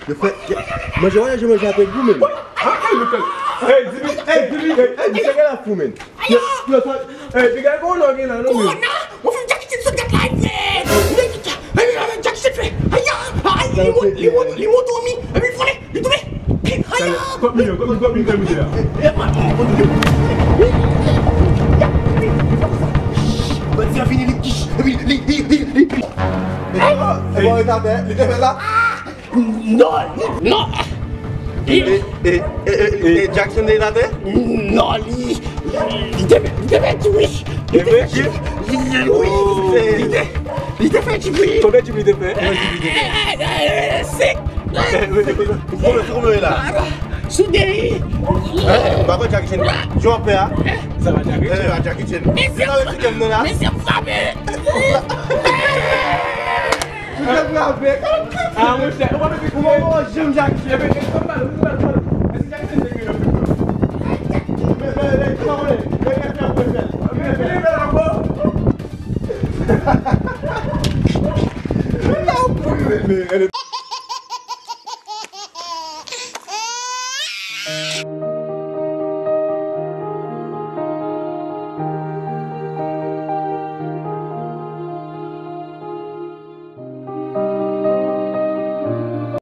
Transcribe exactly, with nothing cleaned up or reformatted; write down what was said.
Yo fè, manje, wè, je manje apre gou, men. Hey, Jimmy, hey, Jimmy, hey, hey, misye gen la fou, men. Yo, yo, sa, hey, piga, kòman w gen la, non, men? Kòman? Mwen fè Jackie Chan sot gad la, men. Hey, men, men, Jackie Chan fè. Aya, ay, li mou, li mou, li mou, tonmi. Epi, fone, li tonbe. Aya. Kòb milyon, kòb, kòb milyon, kòb milyon. Bandi a vini, li kich. Epi, li, li, li, li. E bon, e bon, e ta fè, li te fè sa. Non, non. E, e, e, e, e Jackson te atè? Non, li, li te, li te fè ti wi. Li te fè ti wi. Wi, li te, li te fè ti wi. Konbyen ti wi te fè? Konbyen ti wi te fè? Sek. Konbyen, konbyen la? Sou deri. Ba konn Jackie Chan. Jan w ap fè a? Sa va Jackie Chan? Jackie Chan. Mesye, mesye frape. Ou te frape. Ah, monchè, ou pa mete kou. Ou pa janm Jackie Chan.